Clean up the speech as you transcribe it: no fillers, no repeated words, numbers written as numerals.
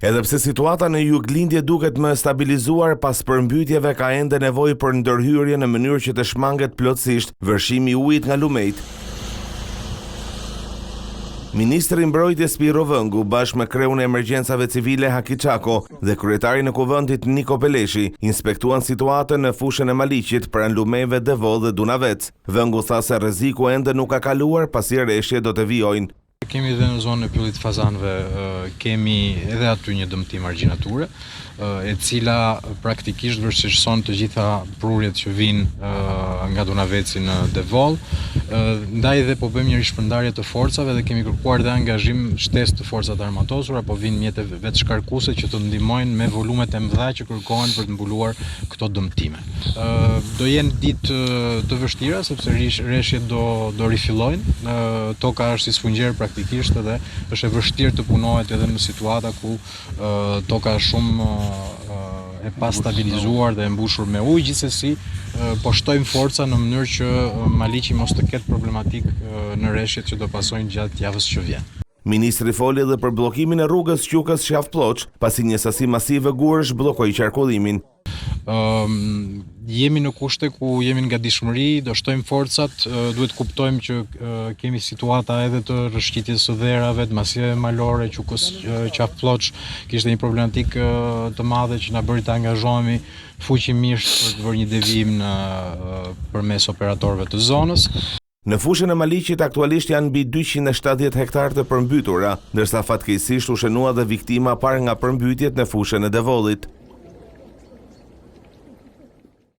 Edhe pse situata në juglindje duket më e stabilizuar, pas përmbytjeve ka ende nevojë për ndërhyrje në mënyrë që të shmanget plotësisht vërshimi i ujit nga lumenjtë. Ministri i Mbrojtjes Pirro Vëngu bashkë me kreun e Emergjencave Civile Haki Çako dhe kryetarin e Kuvendit Niko Peleshi inspektuan situatën në fushën e Maliqit pranë lumenjve Devoll dhe Dunavec. Vëngu tha se rreziku ende nuk ka kaluar pasi reshjet do të vijojnë. Kemi edhe në zonën e Pyllit të Fazanëve, kemi edhe aty një dëmtim argjinature, e cila praktikisht vështirëson të gjitha prurjet që vijnë nga Dunaveci në Devoll. Ndaj dhe po bëjmë një rishpërndarje të forcave dhe kemi kërkuar dhe angazhim shtesë të forcave të armatosura, po vijnë mjete vetëshkarkuese që të ndihmojnë me volumet e mëdha që kërkohen për të mbuluar këto dëmtime. Do jenë ditë të vështira sepse reshjet do do rifillojnë. Toka është si sfungjer praktikisht edhe është e vështirë të punohet edhe në situata ku toka është shumë e pastabilizuar dhe e mbushur me ujë, gjithsesi po shtojmë forca në mënyrë që Maliqi mos të ketë problematikë në reshjet që do pasojnë gjatë javës që vjen. Ministri foli edhe për bllokimin e rrugës Qukës-Qafë Plloçë, pasi një sasi masive gurësh bllokoi qarkullimin. Ëm jemi në kushte ku jemi në gatishmëri, do shtojmë forcat, duhet të kuptojmë që kemi situata edhe të rrëshqitjes së dherave, të masiveve malore, Qukës Qafë Plloçë kishte një problematikë të madhe që na bëri të angazhohemi fuqimisht për të bërë një devijim në përmes operatorëve të zonës. Në fushën e Maliqit aktualisht janë mbi 270 hektarë të përmbytura, ndërsa fatkeqësisht u shënua dhe viktima e parë nga përmbytjet në fushën e Devollit.